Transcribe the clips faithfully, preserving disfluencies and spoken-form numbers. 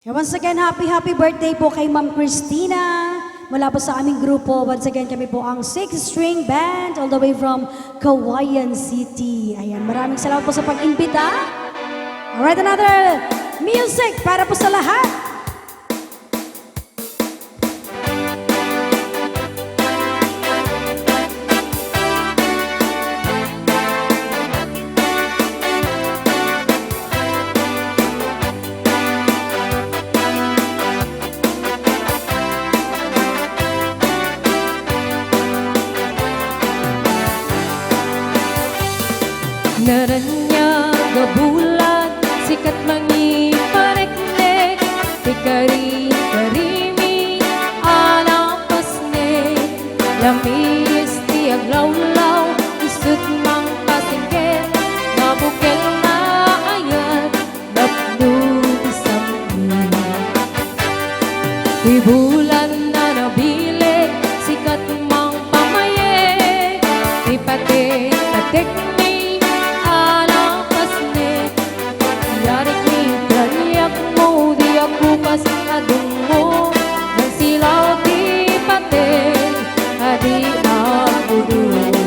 Kaya once again, happy, happy birthday po kay Ma'am Christina. Mula po sa aming grupo, once again, kami po ang Six String Band all the way from Cauayan City. Ayan, maraming salamat po sa pag-imbita. Alright, another music para po sa lahat. Naraniag a bulan, sikat mangipareknek, ti kari-karimi a napasnek. Lamis ti aglawlaw, isut mangpasingket, nabukel nga ayat, napno ti sammi. Ti bulan a nabileg, sikat mangpamayeg, ti patek-patekmi a napasnek. Yarikmi ti raniagmo, diak upas a dummo, nagsilaw ti patek a di agudum.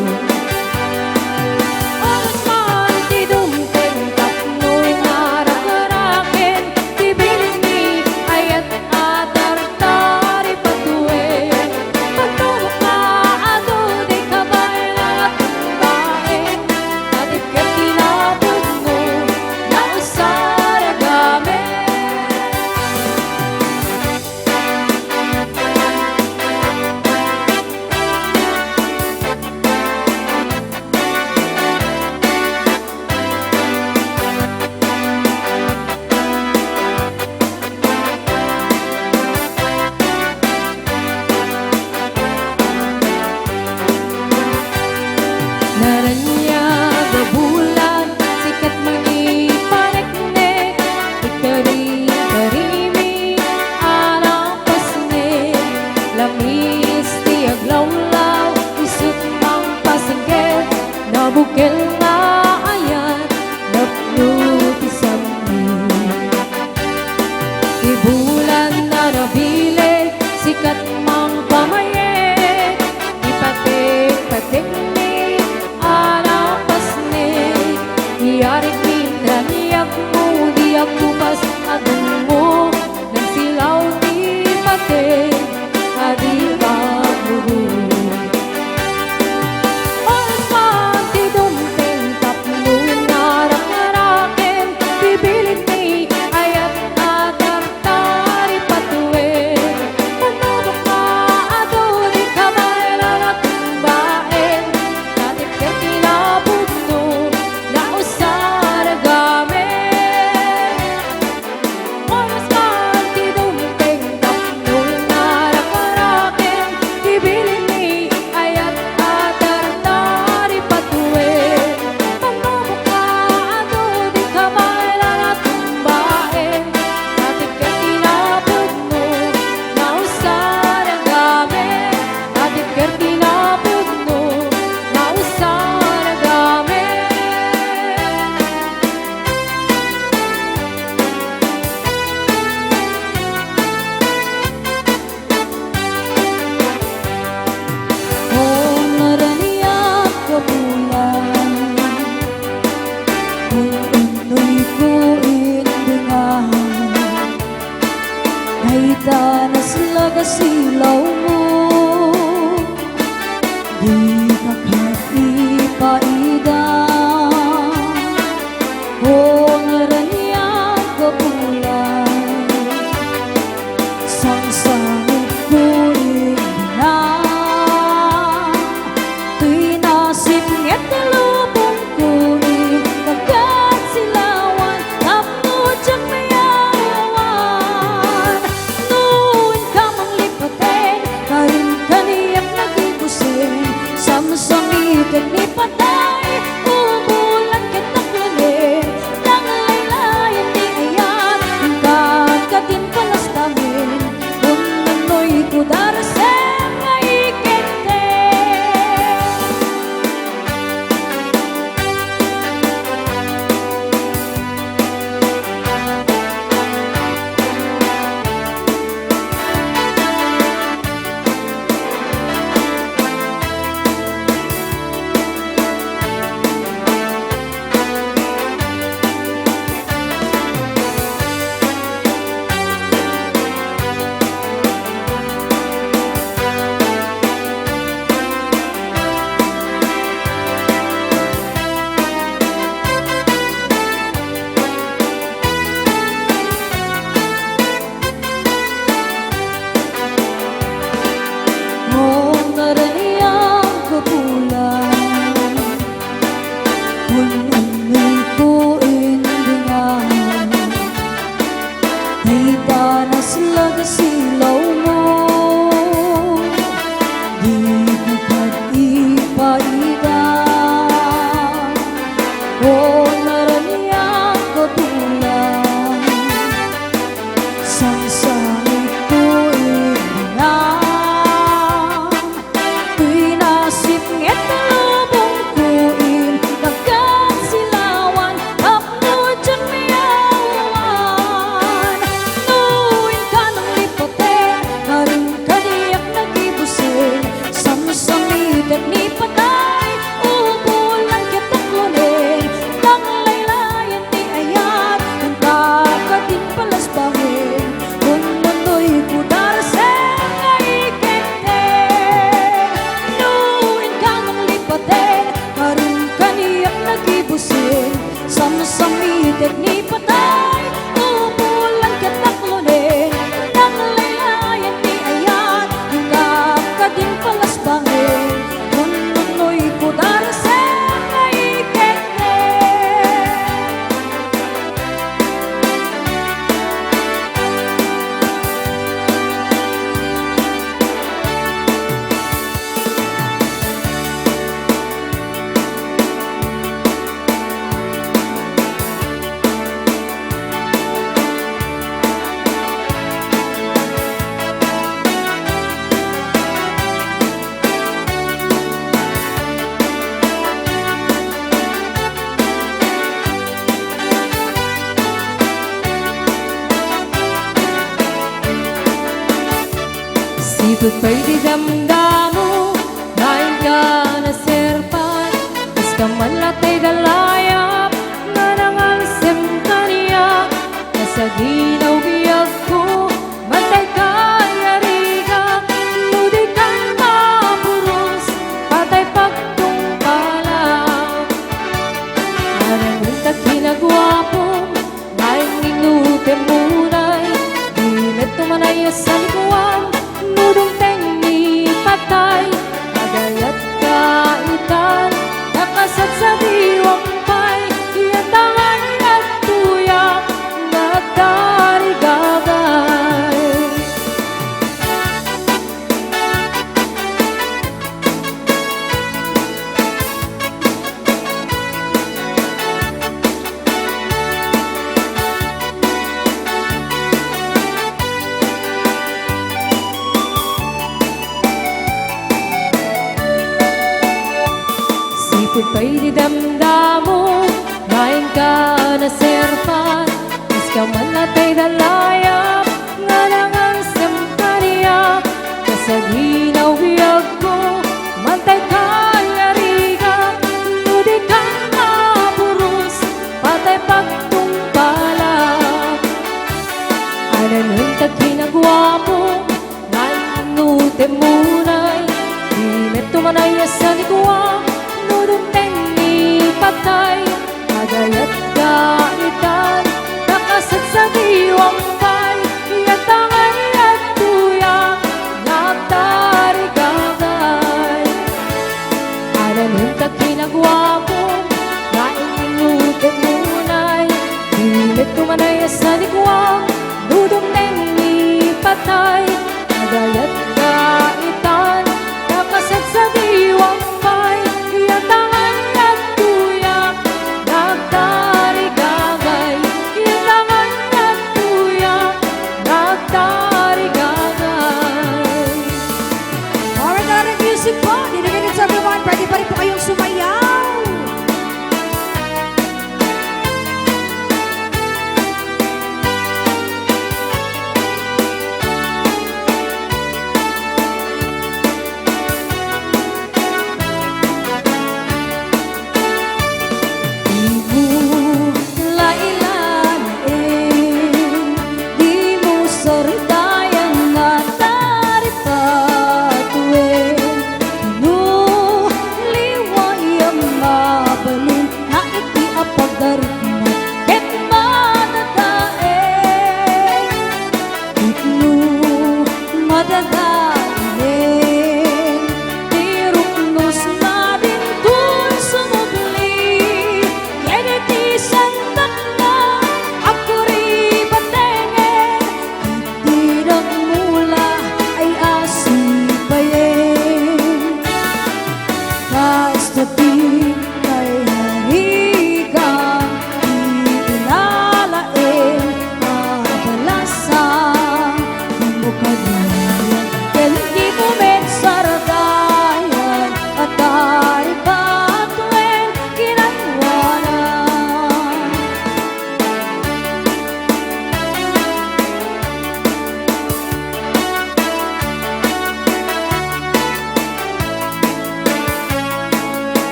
Oras man ti dumteng tapno ingarak-araken ti bilinmi, ayat a tartari patuen. Pagtulok nga adu, di kabaelan a tumbaen, natikker ti napudno, nausar a gamek. Naraniag a bulan, sikat mangipareknek, ti kari-karimi a napasnek. Lamis ti aglawlaw, isut mangpasingket, nabukel nga ayat, napno ti sammi. Ti bulan a nabileg, sikat mangpamayeg, ti patek-patekmi a napasnek. Yarikmi ti raniagmo, diak upas a dummo, nagsilaw ti patek a di agudum. Oras man ti dumteng tapno ingarak-araken ti bilinmi, ayat a tartari patuen. Pannubok nga adu, di kabaelan a tumbaen, natikker ti napudno, nausar a gamek. Oras man ti dumteng tapno ingarak-araken ti bilinmi, ayat a tartari patuen. Pannubok nga adu, di kabaelan a tumbaen, natikker ti napudno, nausar a gamek. Natikker ti napudno, nausar a gamek. O naraniag a bulan, kun unnoyko indingan, dayta naslag a silawmo, dika kadi paida. O naraniag a bulan, sangsangitko iti na. Toy nasipnget ti lubongko iti kagsilawan tapno diak mayawan. No inka manglipaten, karin kaniak nagikusen, sa Panas la ti silawmo, diko pay ipaida. O naranian ko tulang, samsamit ko ina. Pinasipnget lubong ko in kagan silawan, tapno diak mayawan. No inka nang lipaten, ngarud kaniak nagibusen, samsamitek ni patay, ubulan ket taklonen, nanglaylayen ti ayat, inka kadin palasbangen, nunnunoy ko darasem nga iketnen. No inka nang lipaten, ngarud kaniak nagibusen, samsamitek ni patay, ubulan ket taklonen, nanglaylayen ti ayat, inka kadin palasbangen, nunnunoy ko darasem nga iketnen. Sipud pay ti damdamo, laeng ka naserpat, kas ka man la tay dalayap, nga nangalsem kaniak, kas aginaw biagko, mantay kayarigan, no di kan mapuros, patay pagtungpalak. Arangen ta kinaguapom, laeng inutemmon ay, di met umanay a salikuam, no dumteng ni patay, agayat ka itan, nakasadsadiwak pay, iyatangan adtoyak, nga agtarigagay. Sipud pay ti damdamo, laeng ka naserpat, kas ka man la tay dalayap, nga nangalsem kaniak, kas aginaw biagko, mantay kayarigan, no di kan mapuros, patay pagtungpalak. Arangen ta kinaguapom, laeng inutemmon ay, di met umanay a salikuam, no dumteng ni patay, agayat ka itan, nakasadsadiwak pay, iyatangan adtoyak, nga agtarigagay. Arangen ta kinaguapom, laeng inutemmon ay, di met umanay a salikuam, no dumteng ni patay, agayat ka itan, nakasadsadiwak pay, iyatangan adtoyak, nga agtarigagay, iyatangan adtoyak.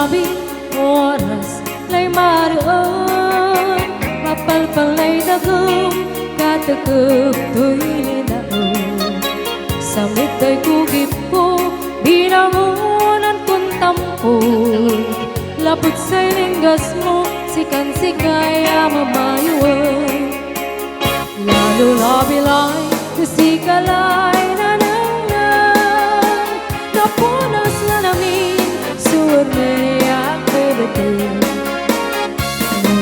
Oras lay maruen, mapalpal lay dagem, katekep toy linaen. Sa mitay kugipko, binangonan kon tampol. Lapud say lenggasmo, sikan sikay a mamayoen. Lalo la bilay, sika lay nanengneng. Napunas la namin, suermeriak bebete.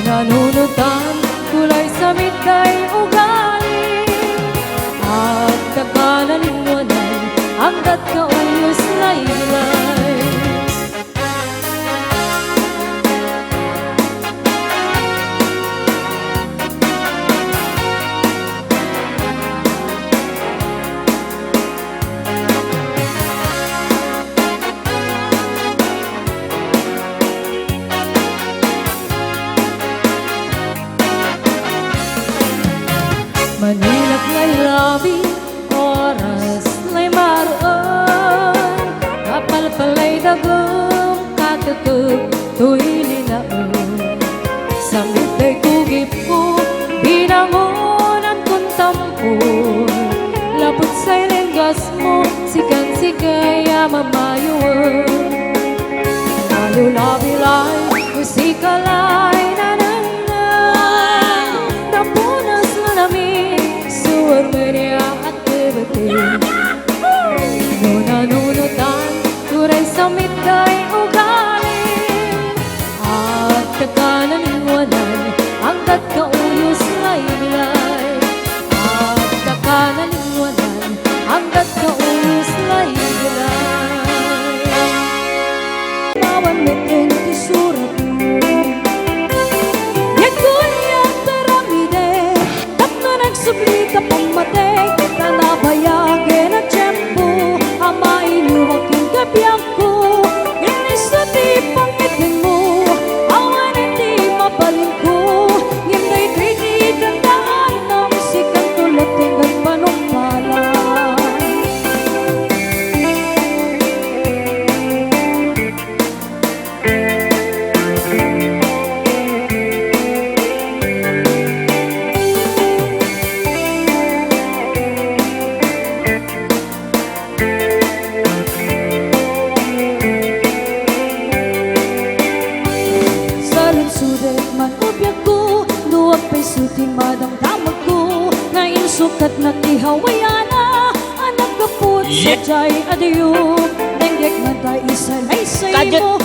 Nanunutan, tulay sa mitay ugali. Agtaka nalingwanan, agdatka uyos laylay. Manilak lay labi, oras lay maruen, mapalpal lay dagem, katekep toy linaen. Sa mitay kugipko, binangonan kon tampol. Lapud say lenggasmo, sikan sikay a mamayoen. Lalo la bilay, sika lay nanengneng. Napunas la namin, suermeriak bebete. No nanunutan, tulay sa mitay ugali. Agtaka nalingwanan, agdatka uyos laylay. Agtaka nalingwanan, agdatka uyos laylay. Mawan met ken ti suratmo. Diak kuniak piramide, tapno nagsubli ta pammateg, ta nabayagen a tiempo a mailiwak kenka biagko. Ngem isu ti pangngepenmo, awan ti mabalinko. Ngem daytoy ti kantaannak, sikanto laeng ti agpanumpalak. Saludsodek man o biagko, no agpayso ti madamdamagko, nga insukatnak ti Hawaiana a naggapu sadiay a dayup. Denggek man ta isalaysaymo,